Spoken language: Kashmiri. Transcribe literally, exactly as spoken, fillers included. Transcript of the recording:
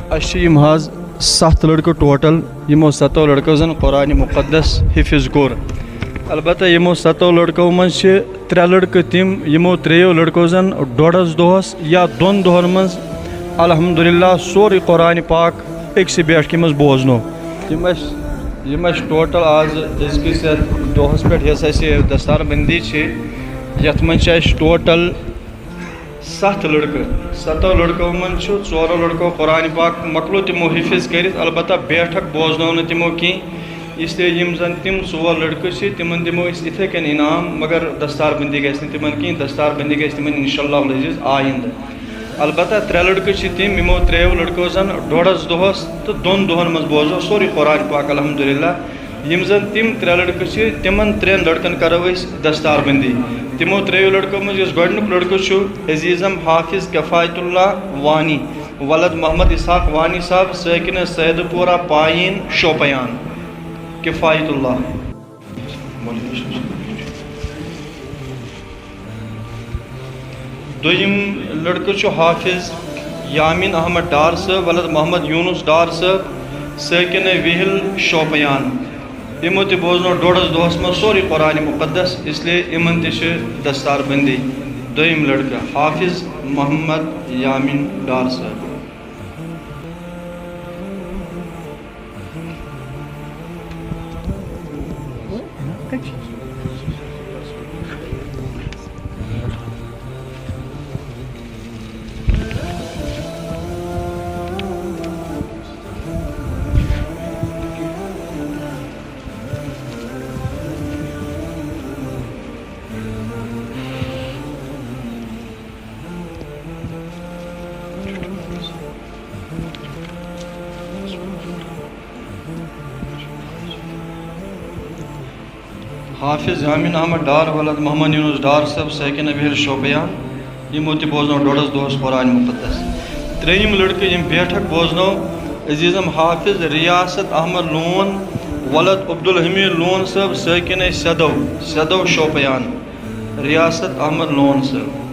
اَسہِ چھِ یِم حظ ستھ لڑکہٕ ٹوٹل، یِمو ستو لڑکو زن قرآن مقدس حفظ کوٚر۔ البتہ یِمو ستو لڑکو منٛز چھِ ترٛےٚ لڑکہٕ تِم، یِمو ترٛیٚیو لڑکو زن ڈۄڈس دۄہس یا دۄن دۄہن منٛز الحمدللہ سورُے قرآن پاک أکسٕے بیٹھکہِ منٛز بوزنو۔ یِم اَسہِ یِم اَسہِ ٹوٹل آز أزکِس یَتھ دۄہس پٮ۪ٹھ یۄس اَسہِ دستار بندی چھِ، یَتھ منٛز چھِ اَسہِ ٹوٹل ستھ لڑکہٕ۔ ستو لڑکو منٛز چھُ ژورو لڑکو قرآن پاک مۄکلو تِمو حفظ کٔرِتھ، البتہ بیٹھک بوزنٲو نہٕ تِمو کینٛہہ۔ اس لیے یِم زن تِم ژور لڑکہٕ چھِ، تِمن دِمو أسۍ اِتھے کٔنۍ انعام، مگر دستار بندی گژھِ نہٕ تِمن کینٛہہ، دستار بندی گژھِ تِمن انشاءاللہ العزیز آیندٕ۔ البتہ ترٛےٚ لڑکہٕ چھِ تِم، یِمو ترٛیٚیو لڑکو زن ڈۄڈس دۄہس تہٕ دۄن دۄہن منٛز بوزو سورُے قرآن پاک الحمدللہ۔ یِم زن تِم ترٛےٚ لڑکہٕ چھِ، تِمن ترٛٮ۪ن لڑکن کرو أسۍ دستار بندی۔ تِمو ترٛیٚیو لڑکو منٛز یُس گۄڈٕنیُک لڑکہٕ چھُ، عزیزم حافظ کفایت اللہ وانی، ولد محمد اسحاق وانی صاحب، ساکن سید پورہ پایین شوپیان۔ کفایت اللہ۔ دوٚیِم لڑکہٕ چھُ حافظ یامین احمد ڈار صٲب، ولد محمد یونس ڈار صٲب، ساکن وِہِل شوپیان۔ یِمو تہِ بوزنو ڈۄڈس دۄہس منٛز سورُے قرآن مقدس، اس لیے یِمن تہِ چھِ دستار بندی۔ دوٚیِم لڑکہٕ حافظ محمد یامین ڈار صٲب۔ حافظ یامین احمد ڈار ولد محمد یونس ڈار صٲب، ساکن وِہِل شوپیان، یِمو تہِ بوزنو ڈۄڈس دۄہس قرآن مقدس۔ ترٛیٚیِم لڑکہٕ یِم بیٹھک بوزنو، عزیزم حافظ ریاست احمد لون ولد عبدالحمید لون صٲب، ساکن سیدو، سیدو شوپیان۔ ریاست احمد لون صٲب۔